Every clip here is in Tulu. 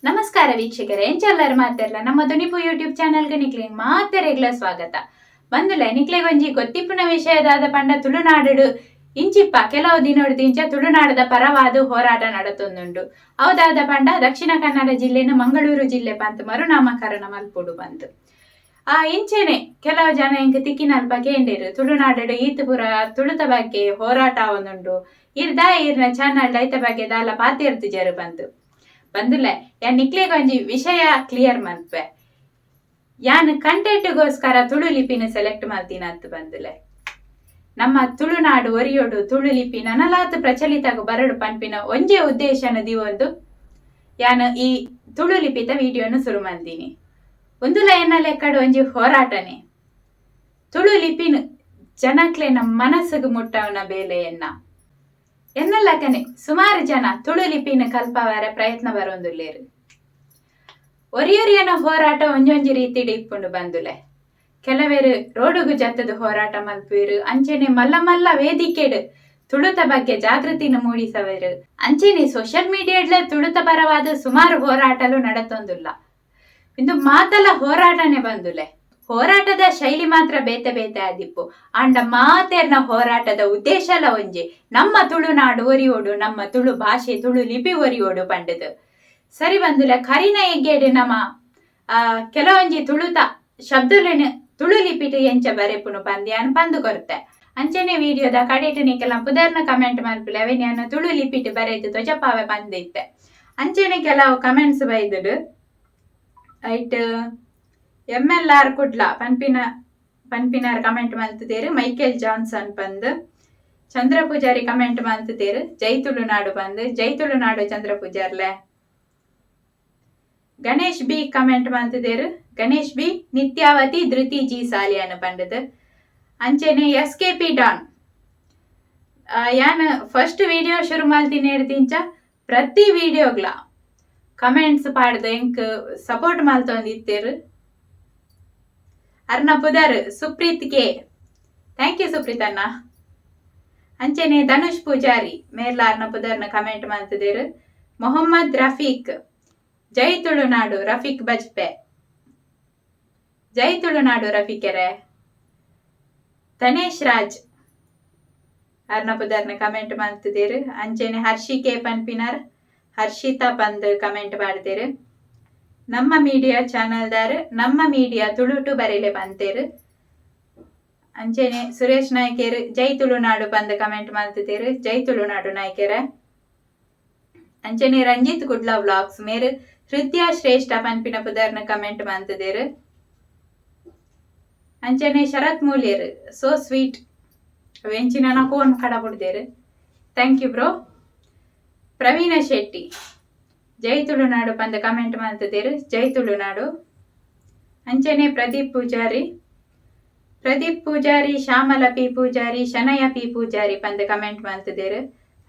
ನಮಸ್ಕಾರ ವೀಕ್ಷಕರೇ, ಎಂಚೆಲ್ಲರ್ ಮಾತೆರ್ಲ ನಮ್ಮ ದುನಿಪು ಯೂಟ್ಯೂಬ್ ಚಾನಲ್ಗೆ ನಿಕ್ಲೆ ಮಾತೆರೆಗ್ಲ ಸ್ವಾಗತ. ಬಂದುಲೆ ನಿಕ್ಲೆಗೊಂಜಿ ಗೊತ್ತಿಪ್ಪುನ ವಿಷಯದಾದ ಪಂಡ ತುಳುನಾಡು ಇಂಚಿಪ್ಪ ಕೆಲವು ದಿನೊಡ್ದಿಂಚ ತುಳುನಾಡದ ಪರವಾದ ಹೋರಾಟ ನಡತೊಂದುಂಡು. ಅವದಾದ ಪಂಡ ದಕ್ಷಿಣ ಕನ್ನಡ ಜಿಲ್ಲೆನು ಮಂಗಳೂರು ಜಿಲ್ಲೆ ಪಂತ್ ಮರುನಾಮಕರಣ ಮಲ್ಪೊಡು ಬಂತು. ಆ ಇಂಚೆನೆ ಕೆಲವು ಜನ ಎಂಕ್ ತಿಕ್ಕಿನಲ್ಪ ಕೇಂಡೇರು ತುಳುನಾಡು ಈತ್ ಪುರ ತುಳುತ ಬಗ್ಗೆ ಹೋರಾಟ ಆವೊಂದುಂಡು, ಇರ್ದ ಇರ್ನ ಚಾನಲ್ ಐತ ಬಗ್ಗೆ ದಾಲ ಪಾತೆರ್ತಿಜರು ಬಂತು. ಬಂದುಲೆ ಯಾನ್ ನಿಕ್ಲೆಗೊಂಜಿ ವಿಷಯ ಕ್ಲಿಯರ್ ಮಲ್ಪೆ, ಯಾನ್ ಕಂಟೆಂಟ್ಗೋಸ್ಕರ ತುಳು ಲಿಪಿನ ಸೆಲೆಕ್ಟ್ ಮಲ್ತಿನತ್ತು ಬಂದುಲೆ. ನಮ್ಮ ತುಳುನಾಡು ಒರಿಯೋಡು ತುಳು ಲಿಪಿ ನನಲಾತ್ ಪ್ರಚಲಿತ ಬರಡು ಪನ್ಪಿನ ಒಂಜೇ ಉದ್ದೇಶನ ದಿವೊಂದು ಯಾನ್ ಈ ತುಳು ಲಿಪಿತ ವಿಡಿಯೋನು ಶುರು ಮಲ್ದಿನಿ. ಒಂದುಲ ಎನ್ನ ಲೆಕ್ಕಡು ಒಂಜಿ ಹೋರಾಟನೆ ತುಳು ಲಿಪಿನ ಜನಕ್ಲೆನ ಮನಸ್ಸಿಗೆ ಮುಟ್ಟವನ ಬೇಲೆಯನ್ನ ಎನ್ನಲ್ಲಕನೆ ಸುಮಾರು ಜನ ತುಳು ಲಿಪಿನ ಕಲ್ಪವರ ಪ್ರಯತ್ನ ಬರೋಂದುಲ್ಲೇರು. ಒರಿಯೊರಿಯನ ಹೋರಾಟ ಒಂಜೊಂಜಿ ರೀತಿಡ್ ಇಪ್ಪುಂಡು ಬಂದುಲೆ. ಕೆಲವೇರು ರೋಡುಗು ಜತ್ತದ ಹೋರಾಟ ಮಲ್ಪುವೆರು, ಅಂಚೆನೆ ಮಲ್ಲ ಮಲ್ಲ ವೇದಿಕೆಡ್ ತುಳುತ ಬಗ್ಗೆ ಜಾಗೃತಿನ ಮೂಡಿಸವೇರು, ಅಂಚೆನೆ ಸೋಷಿಯಲ್ ಮೀಡಿಯಾಡ್ಲ ತುಳುತ ಪರವಾದ ಸುಮಾರು ಹೋರಾಟಲು ನಡತೊಂದುಲ್ಲ. ಇಂದು ಮಾತಲ ಹೋರಾಟನೆ ಬಂದುಲೆ. ಹೋರಾಟದ ಶೈಲಿ ಮಾತ್ರ ಬೇತೆ ಬೇತೆ ಆದಿಪ್ಪು, ಆಂಡ ಮಾತೆರ್ನ ಹೋರಾಟದ ಉದ್ದೇಶಲ ಒಂಜಿ, ನಮ್ಮ ತುಳುನಾಡು ಒರಿಯೋಡು, ನಮ್ಮ ತುಳು ಭಾಷೆ ತುಳು ಲಿಪಿ ಒರಿಯೋಡು ಪಂಡದು. ಸರಿ ಬಂದುಲೆ, ಕರಿನ ಎಗ್ಗೇಡು ನಮ್ಮ ಕೆಲವೊಂಜಿ ತುಳುತ ಶಬ್ದಲೆನ್ ತುಳು ಲಿಪಿಟ್ ಎಂಚ ಬರೆಪುನು ಪಂದ್ಯಾನ್ ಪಂದು ಕೊರ್ತೆ. ಅಂಚನೆ ವಿಡಿಯೋದ ಕಡೆಟ್ ನಿಕೆಲ ಪುದರ್ನ ಕಮೆಂಟ್ ಮಲ್ಪುಲೆ, ಅವೇನ್ ಯಾನ್ ತುಳು ಲಿಪಿಟ್ ಬರೆದು ಧ್ವಜಪಾವೆ ಪಂದಿತ್ತೆ. ಅಂಚನೆ ಕೆಲವು ಕಮೆಂಟ್ಸ್ ಬೈದುಡು ಐಟ್ ಎಂ ಎಲ್ ಆರ್ ಕುಡ್ಲ ಪನ್ಪಿನ ಪನ್ಪಿನಾರ್ ಕಮೆಂಟ್ ಮಲ್ತುದೇರು, ಮೈಕೆಲ್ ಜಾನ್ಸನ್ ಪಂದ್ ಚಂದ್ರ ಪೂಜಾರಿ ಕಮೆಂಟ್ ಮಲ್ತುದೇರು, ಜೈ ತುಳುನಾಡು ಪಂದ್, ಜೈ ತುಳುನಾಡು ಚಂದ್ರ ಪೂಜಾರ್ಲೆ. ಗಣೇಶ್ ಬಿ ಕಮೆಂಟ್ ಮಲ್ತುದೇರು, ಗಣೇಶ್ ಬಿ ನಿತ್ಯಾವತಿ ಧೃತಿ ಜಿ ಸಾಲಿಯಾನ ಪಂಡದು. ಅಂಚೆನೆ ಎಸ್ ಕೆ ಪಿ ಡಾನ್, ಯಾನ್ ಫಸ್ಟ್ ವಿಡಿಯೋ ಶುರು ಮಲ್ತಿನ ಹಿಡ್ದಿಂಚ ಪ್ರತಿ ವಿಡಿಯೋಗ್ಲ ಕಮೆಂಟ್ಸ್ ಪಾಡ್ದು ಎಂಕ್ ಸಪೋರ್ಟ್ ಮಲ್ತೊಂದಿತ್ತೇರು. ಅರ್ನ ಪುದರ್ Supreeth K, thank you Supreeth ಅಣ್ಣ. ಅಂಚೆನೆ ಧನುಷ್ ಪೂಜಾರಿ ಮೇರ್ಲ ಅರ್ನ ಪುದರ್ನ ಕಮೆಂಟ್ ಮಲ್ತುದೇರು. ಮೊಹಮ್ಮದ್ ರಫೀಕ್, ಜೈ ತುಳುನಾಡು ರಫೀಕ್ ಬಜ್ಪೆ, ಜೈ ತುಳುನಾಡು ರಫೀಕೆರೆ. ತನೇಶ್ ರಾಜ್ ಅರ್ನ ಪುದರ್ನ ಕಮೆಂಟ್ ಮಲ್ತುದೇರು. ಅಂಚೆನೆ ಹರ್ಷಿ ಕೆ ಪನ್ಪಿನಾರ್ ಹರ್ಷಿತಾ ಪಂದ್ ಕಮೆಂಟ್ ಮಾಡ್ತೇರು. ನಮ್ಮ ಮೀಡಿಯಾ ಚಾನಲ್ದಾರ್ ನಮ್ಮ ಮೀಡಿಯಾ ತುಳುಟು ಬರೆಲೆ ಪಂತೇರು. ಅಂಚೆನೆ ಸುರೇಶ್ ನಾಯ್ಕೆರ್ ಜೈ ತುಳುನಾಡು ಪಂದ್ ಕಮೆಂಟ್ ಮಲ್ತುದೇರು, ಜೈ ತುಳುನಾಡು ನಾಯ್ಕೆರೆ. ಅಂಚೆನೆ ರಂಜಿತ್ ಕುಡ್ಲ ವ್ಲಾಗ್ಸ್ ಮೇರ್ ಹೃದಯ ಶ್ರೇಷ್ಠ ಪನ್ಪಿನ ಪುದರ್ನ ಕಮೆಂಟ್ ಮಲ್ತುದೇರು. ಅಂಚೆನೆ ಶರತ್ ಮೂಲ್ಯರ್ ಸೋ ಸ್ವೀಟ್ ವೆಂಚಿನ ಕೋನ್ ಕಡಬುಡ್ದೇರು, thank you bro. Praveena Shetty Jai Tulunadu ಪಂದ್ ಕಮೆಂಟ್ ಮಲ್ತುದೇರು, ಜೈ ತುಳುನಾಡು. ಅಂಚೆನೆ ಪ್ರದೀಪ್ ಪೂಜಾರಿ, ಪ್ರದೀಪ್ ಪೂಜಾರಿ ಶ್ಯಾಮಲ ಪಿ ಪೂಜಾರಿ ಶನಯ ಪಿ ಪೂಜಾರಿ ಪಂದ್ ಕಮೆಂಟ್ ಮಲ್ತುದೇರು.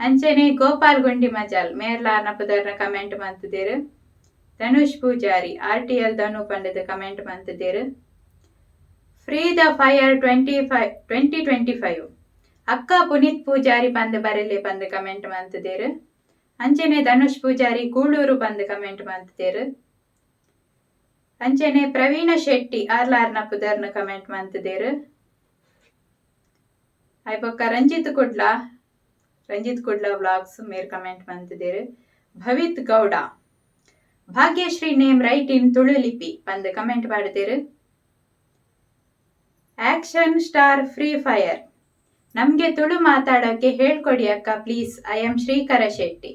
ಅಂಚೆನೆ ಗೋಪಾಲ್ ಗುಂಡಿ ಮಜಾಲ್ ಮೇರ್ಲಾರ್ನ ಪುದರ್ನ ಕಮೆಂಟ್ ಮಲ್ತುದೇರು. Dhanush Poojary R T L Dhanu ಪಂಡದ ಕಮೆಂಟ್ ಮಲ್ತುದೇರು. ಫ್ರೀ the fire 25 2025 ಅಕ್ಕ ಪುನೀತ್ ಪೂಜಾರಿ ಪಂದ್ ಬರೆಲೆ ಪಂದ್ ಕಮೆಂಟ್ ಮಲ್ತುದೇರು. ಅಂಚೆನೆ ಧನುಷ್ ಪೂಜಾರಿ ಕೂಳೂರು ಪಂದ್ ಕಮೆಂಟ್ ಮಲ್ತುದೇರು. ಅಂಚೆನೆ ಪ್ರವೀಣ ಶೆಟ್ಟಿ ಆರ್ಲಾರ್ನ ಪುದರ್ನ ಕಮೆಂಟ್ ಮಲ್ತುದೇರು. ಐಬೊಕ್ಕ ರಂಜಿತ್ ಕುಡ್ಲ, ರಂಜಿತ್ ಕುಡ್ಲ ವ್ಲಾಗ್ಸ್ ಮೇರ್ ಕಮೆಂಟ್ ಮಲ್ತುದೇರು. Bhavith Gowda Bhagyashree name write in Tulu ಲಿಪಿ ಪಂದ್ ಕಮೆಂಟ್ ಪಾಡ್ದೇರು. ಆಕ್ಷನ್ ಸ್ಟಾರ್ ಫ್ರೀ ಫೈರ್ ನಮ್ಗೆ ತುಳು ಮಾತಾಡೋಕೆ ಹೇಳ್ಕೊಡಿ ಅಕ್ಕ please, I am Srikara Shetty.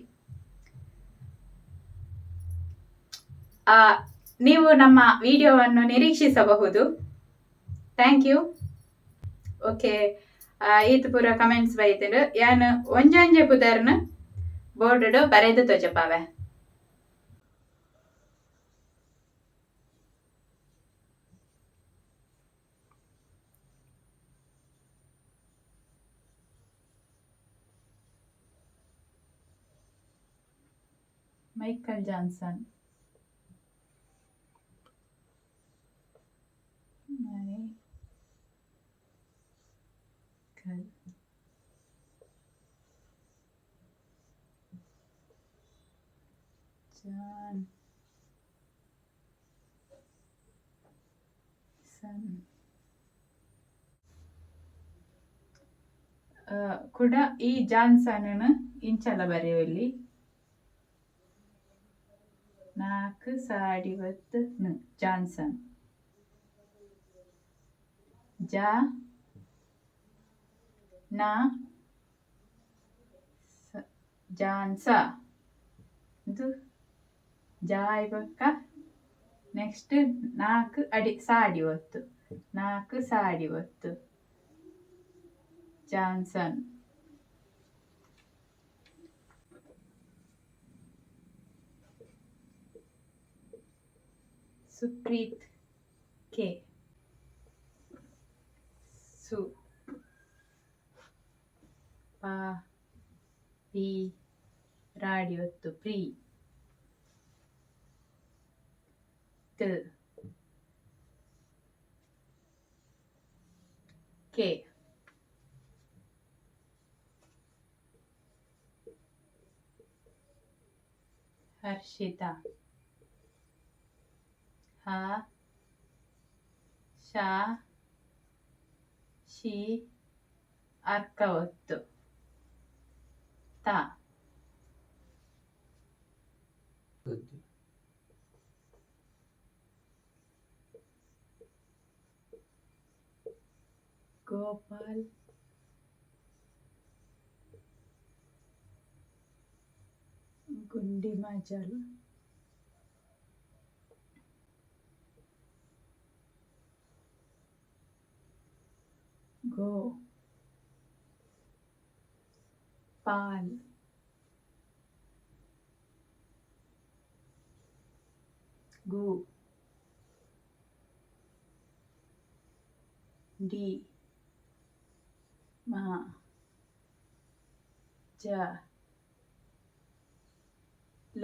ನೀವು ನಮ್ಮ ವಿಡಿಯೋವನ್ನು ನಿರೀಕ್ಷಿಸಬಹುದು. Thank you. Okay, ಈತ್ ಪೂರ ಕಮೆಂಟ್ಸ್ ಬೈತುಂಡು. ಯಾನ್ ಒಂಜೊಂಜೆ ಪುದರ್ನ ಬೋರ್ಡ್ ಬರೆದು ತೋಜಪಾವೆ. Michael Johnson, Michael Johnson. Johnson. ಕುಡ ಈ ಜಾನ್ಸನ್ ಇಂಚಲ ಬರೆಯೊಲಿ. ನಾಲ್ಕು ಸಾಡಿವತ್ತು ಜಾನ್ಸನ್. ಜ ನ ಜಾನ್ಸ ಇದು ಜಾಯ್ಬಕ್ಕ. ನೆಕ್ಸ್ಟ್ ನಾಲ್ಕು ಅಡಿ ಸಾಡಿ ಒತ್ತು, ನಾಲ್ಕು ಸಾಡಿ ಒತ್ತು ಜಾನ್ಸನ್. ಸುಪ್ರೀತ್ ಕೆ. ಸು ಪಾ ಪಿ ರಾಡಿ ಒತ್ತು ಪ್ರೀ ತ್ ಕೆ. ಹರ್ಷಿತಾ. ಹ ಶ she ಅರ್ಕ ಒತ್ತು ತ. ಗೋಪಾಲ್ ಗುಂಡಿಮಜಲ್. ಗೋ ಪಾಲ್ ಗು ಡಿ ಮ ಜ ಲ.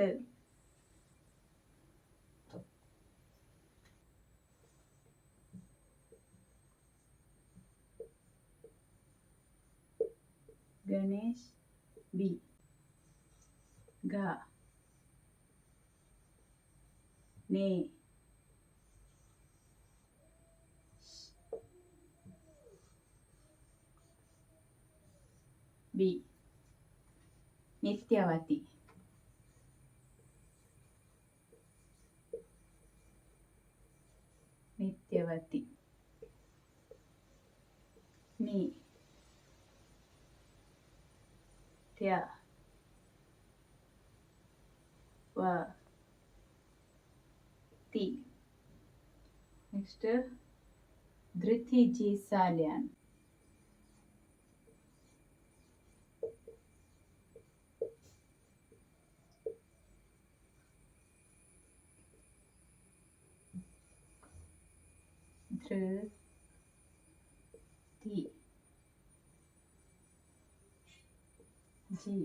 ಗಣೇಶ್ ಬಿ. ಗ ನೇ ಬಿ. ನಿತ್ಯವತಿ. ನಿತ್ಯವತಿ. ನಿ ತ್ಯ ವ ತಿ. Next Dhriti G Salian. ಧೃ ತಿ ಜಿ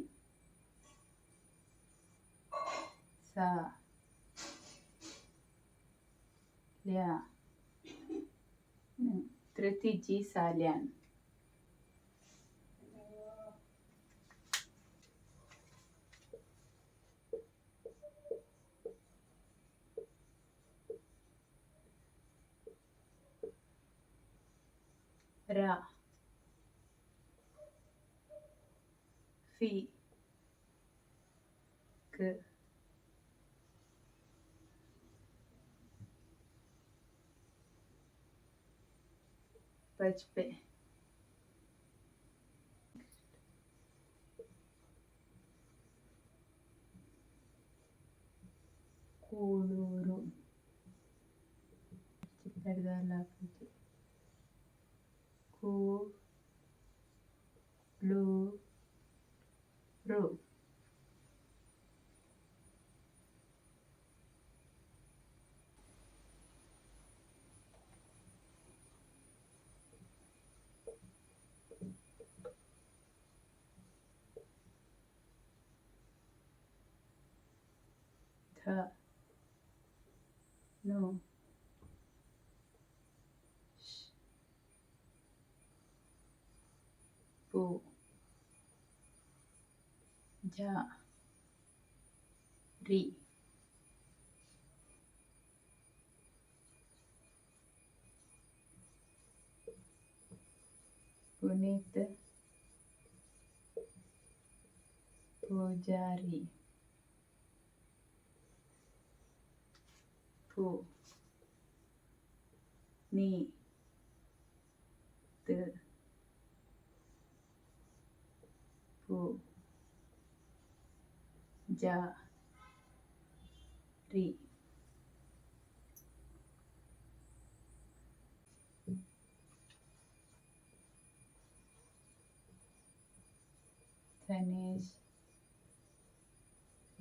ಸ ಲ್ಯ ಧೃತಿ ಜಿ ಸಾಲ್ಯಾನ್. ರ ಫಿ ಕ್ ಬಜ್ಪೆ. ಕೂಳೂರು. ಕೂ ಳು ರು. ಧ ನು ಶ್ ಪು ಜ ರಿ. ಪುನೀತ್ ಪೂಜಾರಿ. ಪು ನಿ ತ್ ಪು ಜ ರಿ. ಧನೇಶ್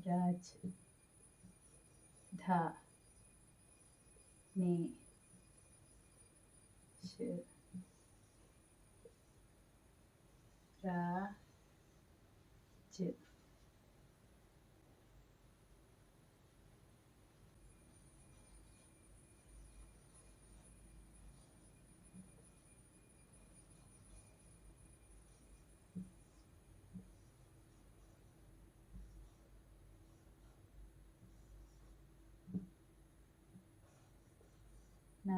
ರಾಜ್ ಧ ನೆ ಶ್ ರಾ ಜ್. ನ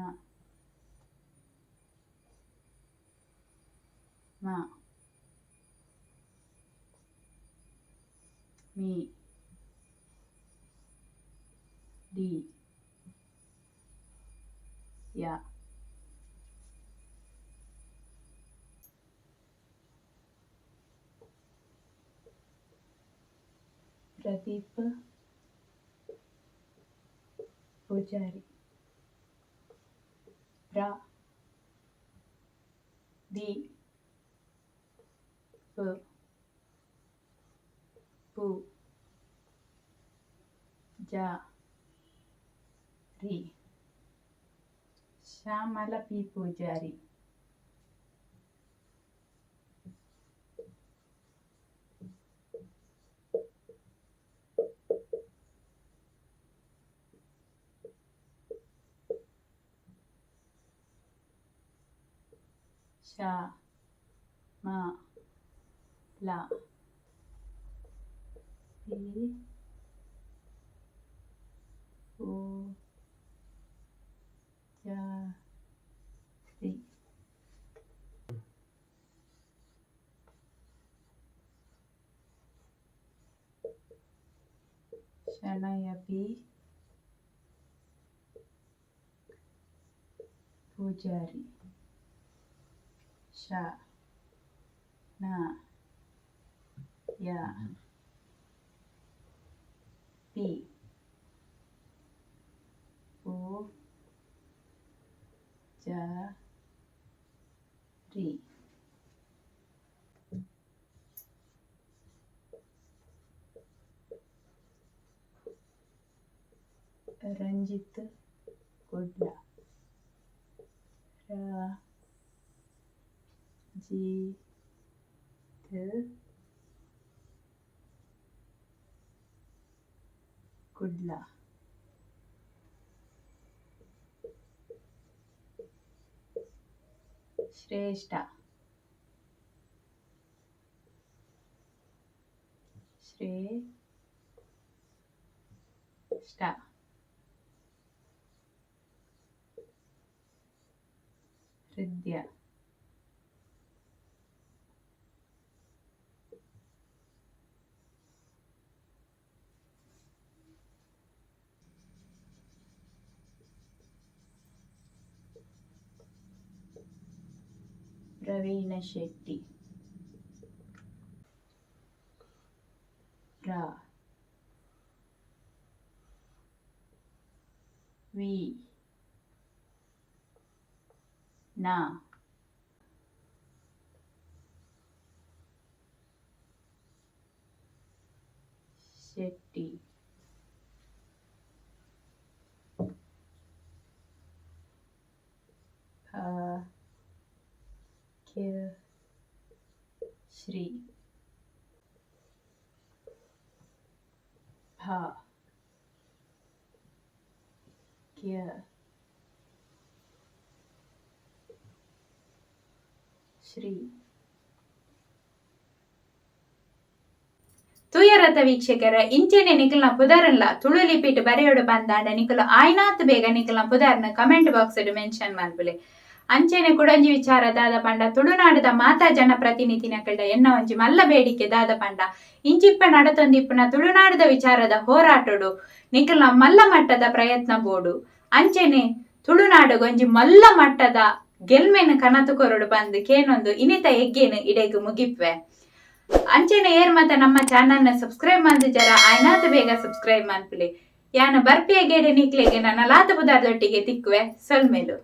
ಮ ಮಿ ಡಿ ಯ. ಪ್ರದೀಪ್ ಪೂಜಾರಿ. ಪ್ರ the ಪ ಪು ಜ ರಿ. ಶ್ಯಾಮಲ ಪಿ ಪೂಜಾರಿ. ಶ ಮ ಲ ಪಿ ಪೂ ಜ ರಿ. ಶಣಯ ಪಿ ಪೂಜಾರಿ. ಶ ನ ಯ ಪಿ ಪೂ ಜ ರಿ. ರಂಜಿತ್ ಕುಡ್ಲ. ರ ಜಿ ತ್ ಕುಡ್ಲ. ಶ್ರೇಷ್ಠ. ಶ್ರೇ ಷ್ಟ. ಹೃದಯ. ಪ್ರವೀಣ ಶೆಟ್ಟಿ. ಪ್ರ ವಿ ನ ಶೆಟ್ಟಿ. ಭ ಕ್ಯ ಶ್ರೀ. ಭ ಕ್ಯ ಶ್ರೀ. ತೂಯರತ ವೀಕ್ಷಕರ, ಇಂಚೆನೆ ನಿಕಲ್ನ ಪುದರ್ನ್ಲ ತುಳು ಲಿಪಿಟ್ ಬರೆಯೋಡು ಬಂದಾಂಡ ನಿಕುಲು ಆಯ್ನಾತ್ ಬೇಗ ನಿಕಲ್ನ ಪುದರ್ನ ಕಮೆಂಟ್ ಬಾಕ್ಸ್ ಮೆನ್ಷನ್ ಮಲ್ಪುಲೆ. ಅಂಚೆನೆ ಕುಡೊಂಜಿ ವಿಚಾರ ದಾದ ಪಂಡ, ತುಳುನಾಡುದ ಮಾತಾ ಜನಪ್ರತಿನಿಧಿನಕಲ್ಡ ಎನ್ನ ಒಂಜಿ ಮಲ್ಲ ಬೇಡಿಕೆ ದಾದ ಪಂಡ, ಇಂಚಿಪ್ಪ ನಡತೊಂದಿಪ್ಪುನ ತುಳುನಾಡುದ ವಿಚಾರದ ಹೋರಾಟೊಡು ನಿಕಲ್ನ ಮಲ್ಲ ಮಟ್ಟದ ಪ್ರಯತ್ನ ಬೋಡು. ಅಂಚೆನೆ ತುಳುನಾಡುಗೊಂಜಿ ಮಲ್ಲ ಮಟ್ಟದ ಗೆಲ್ಮೆನ್ ಕನತು ಕೊರೊಡು ಪಂದ್ ಕೇನೊಂದು ಇನಿತ ಎಗ್ಗೆನ್ ಇಡೆಗ್ ಮುಗಿಪ್ವೆ. ಅಂಚೆನೆ ಏರ್ ಮಾತ ನಮ್ಮ ಚಾನಲ್ನ ಸಬ್ಸ್ಕ್ರೈಬ್ ಮಲ್ದಿಜರ ಆಯ್ನಾತ್ ಬೇಗ ಸಬ್ಸ್ಕ್ರೈಬ್ ಮನ್ಪುಲೆ. ಯಾನ್ ಬರ್ಪಿಯ ಗೇಡೆ ನಿಕ್ಲೆಗೆ ನನಲಾತ ಪುದಾರ್ದೊಟ್ಟಿಗೆ ತಿಕ್ಕುವೆ. ಸೊಲ್ಮೆಲು.